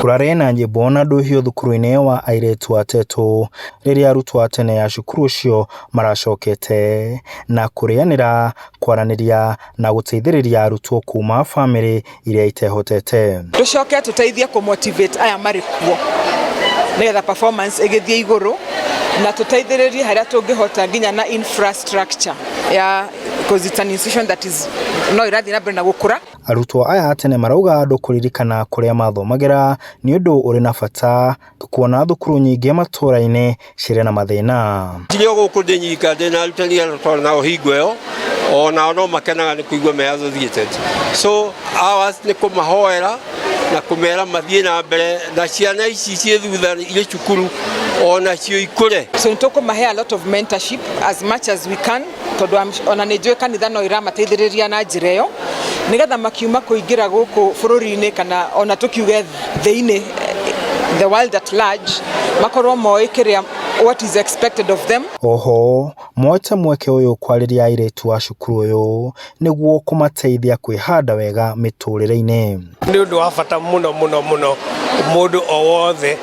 Kũrarĩ na nyĩmbo na ndũhio thukuru-inĩ wa airĩtu a Tetũ rĩrĩa arutwo a tene a cukuru ũcio maracokete na kũrĩanĩra, kwaranĩria na gũteithĩrĩria arutwo kuma bamĩrĩ iria itehotete. Tũcoke tũteithie kũ motivate aya marĩ kuo nĩgetha performance ĩgĩthiĩ igũrũ na tũteithĩrĩrie harĩa tũngĩhota nginya na infrastructure ya, because it's an institution that is no ĩrathiĩ na mbere na gũkũra. Arutwo aya a tene marauga andũ kũririkana kũrĩa mathomagĩra nĩ ũndũ ũrĩ na bata kuona thukuru nyingĩ matũũra-inĩ cirĩ na mathĩna. Ndirĩ o gũkũ ndĩ nyika, ndĩ na arutani arĩa twarĩ nao hingo ĩyo, o nao no makenaga nĩ kũigua me associated. So ours nĩ kũmahoera na kũmera mathiĩ na mbere na ciana ici ciĩ thutha irĩ cukuru o nacio ikũre. So nĩ tũkũmahe a lot of mentorship as much as we can, tondũ ona nĩ njũĩ kanitha no ĩramateithĩrĩria na njĩra ĩyo, nĩgetha makiuma kũingĩra gũkũ bũrũri-inĩ kana ona tũkiuge thĩ-inĩ, the world at large, makorwo moĩ kĩrĩa, what is expected of them. Oho moete mweke ũyũ kwarĩria airĩtu a cukuru ũyũ nĩguo kũmateithia kwĩhanda wega mĩtũrĩre-inĩ. Nĩ ũndũ wa bata mũno mũno mũno mũndũ o wothe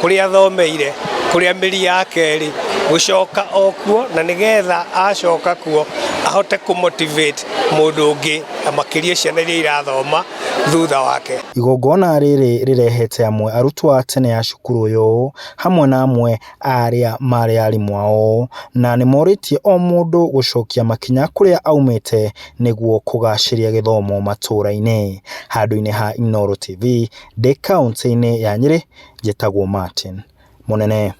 kũrĩa athomeire, kũrĩa mĩri yake ĩrĩ, gũcoka o kuo, na nĩgetha acoka kuo ahote kũ motivate mũndũ ũngĩ, na makĩria ciana iria irathoma thutha wake. Igongona rĩrĩ rĩrehete amwe arutwo a tene a cukuru ũyũ hamwe na amwe a arĩa marĩ arimũ ao, na nĩ morĩtie o mũndũ gũcokia makinya kũrĩa aumĩte nĩguo kũgacĩria gĩthomo matũũra-inĩ. Handũ-inĩ ha Inooro TV ndĩ kaũntĩ-inĩ ya Nyĩrĩ, njĩtagwo Martin Mũnene.